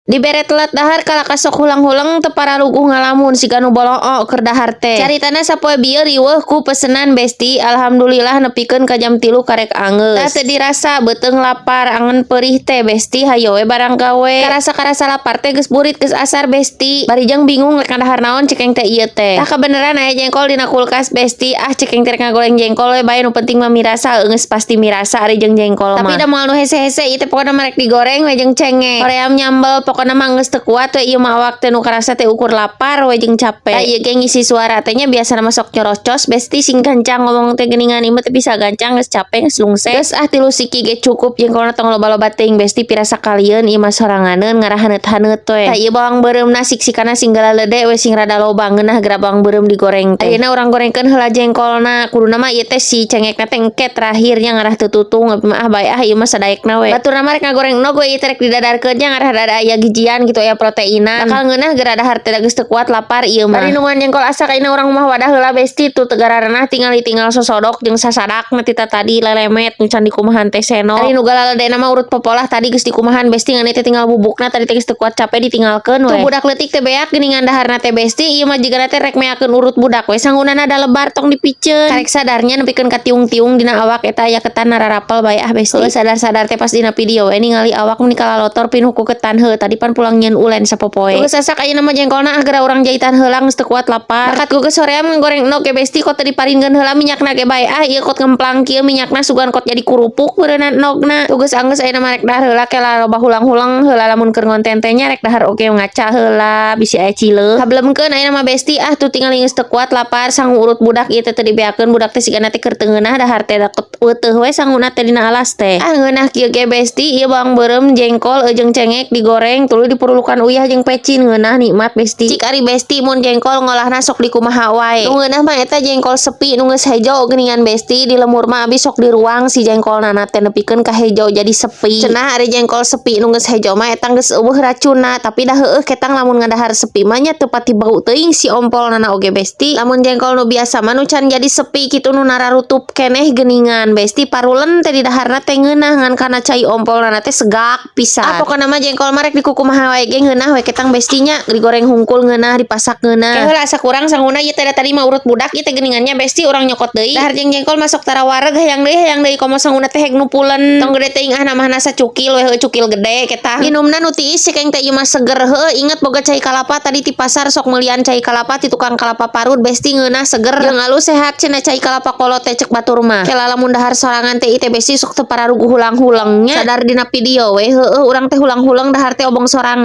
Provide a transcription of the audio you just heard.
Dibere telat dahar kalah sok hulang-huleng, teu pararuguh ngalamun siga nu boloo keur dahar teh. Caritana sapoe bieu riweuh ku pesenan, Besti. Alhamdulillah nepikeun ka jam 3 karek anggeus. Tah, teu dirasa beuteung lapar, angen perih teh, Besti, hayo we barang gawe. Karasa-karasa lapar teh geus burit, geus asar, Besti. Bari jeung bingung rek ngadahar naon cekeng teh ieu teh. Tah, kebeneran aya jengkol dina kulkas, Besti. Ah, cekeng teh rek ngagoreng jengkol we bae, nu penting mah mirasa, geus pasti mirasa ari jeung jengkol mah. Tapi da moal nu hese-hese ieu teh, pokona mah rek digoreng we jeung cengek. Hoream nyambel, pokona mah geus teu kuat we ieu mah awak teh, nu karasa teh ukur lapar we jeung capek. Tah, ieu ge ngisi suara teh nya, biasana mah sok nyorocos, Besti, sing gancang ngomong teh geuningan, ieu mah teu bisa gancang, geus capek, geus lungse. Geus ah, tilu siki ge cukup, jengkolna tong loba-loba teuing, Besti, pira sakalieun ieu mah soranganeun ngarah haneut-haneut we. Tah, ieu bawang beureumna siksikana sing galalede we, sing rada loba, ngeunah geura bawang beureum digoreng teh. Ayeuna urang gorengkeun heula jengkolna, kuduna mah ieu teh si cengekna teh engke terakhirnya ngarah teu tutung, abi mah ah bae ah, ieu mah sadaekna we. Baturna mah rek ngagoreng endog we, ieu teh rek didadarkeun nya, ngarah rada aya gizian gitu, aya proteinan. Bakal ngeunah geura dahar teh, geus teu kuat lapar ieu mah. Bari nungguan jengkol asak, ayeuna urang mah wadah heula, Besti, tuh teu gararenah tingali tinggal sosodok jeung sasadak na tita tadi lelemet nu can dikumahan teh seno. Ari nu galaledena mah urut popolah tadi geus dikumahan, Besti, ngan teh tinggal bubukna, tadi teh geus teu kuat capek ditinggalkeun we. Tuh budak leutik teh beak geuningan daharna teh, Besti, ieu mah jigana teh rek meakeun urut budak we, sangunana da lebar, tong dipiceun. Karek sadarnya nepikeun ka tiung-tiung dina awak eta aya ketan nararapel bae ah, Besti. Heueuh, sadar-sadar teh pas dina video we ningali awak meni kalalotor pinuh ku ketan, heuh, tadi pan pulang nyieun ulen sapopoe. Geus asak ayeuna mah jengkolna, ah geura urang jahitan heula, geus teu kuat lapar. Bakat ku geus hoream ngagoreng endog ge, Besti, kot teu diparinkeun heula minyakna ge bae ah, ieu kot ngemplang kieu minyakna, sugan kot jadi kurupuk beureunan endogna. Tuh geus anggeus, ayeuna mah rek dahar heula, kela loba hulang-huleng heula lamun keur ngonten teh nya, rek dahar oge ngaca heula bisi aya cileuh. Hablemkeun ayeuna mah, Besti, ah tuh tingali geus teu kuat lapar, sangu urut budak ieu teh teu dibeakeun, budak teh sigana teh keur teu ngeunah dahar teh, da weuteuh we sanguna teh dina alas teh. Ah, ngeunah kieu ge, Besti, ieu bawang beureum, jengkol jeung cengek digoreng tuluy dipurulukan uyah jeung pecin, ngeunah nikmat, Besti. Cik ari Besti mun jengkol ngolahna sok dikumaha wae. Nu ngeunah mah eta jengkol sepi nu geus hejo geuningan, Besti, di lemur mah abi sok diruang si jengkolna teh nepikeun ka hejo jadi sepi. Cenah ari jengkol sepi nu geus hejo mah eta geus euweuh racunna, tapi dah heueuh ketang lamun ngadahar sepi mah nya teu pati bau teuing si ompolna oge, Besti. Lamun jengkol nu biasa mah nu can jadi sepi kitu, nu nararutup keneh geuningan, Besti, parulen teh didaharna teh ngeunah, ngan kana cai ompolna teh segak pisan. Ah, pokona mah jengkol mah rek dikukumaha wae ge ngeunah we ketang, Bestinya, digoreng hungkul ngeunah, dipasak ngeunah. Ke heula asa kurang sanguna ieu teh, tadi mah urut budak ieu teh geuningannya, Besti, urang nyokot deui. Dahar jeung jengkol masuk tara wareg, hayang deui, hayang deui, komo sanguna teh heg nupulen. Tong gede teuing ah, namahna sacukil we, heueuh, cukil gede ketang. Minumna nu tiis cekeng teh ieu mah seger, heueuh, inget boga cai kalapa tadi ti pasar, sok meulian cai kalapa ti tukang kalapa parut, Besti, ngeunah seger jeung alus sehat cenah cai kalapa kolot teh cek batur mah. Kela lamun dahar sorangan teh ieu, Besti, sok teu pararuguh hulang-hulengnya. Sadar dina video we, heueuh, urang teh hulang-huleng dahar teh obong sorangan.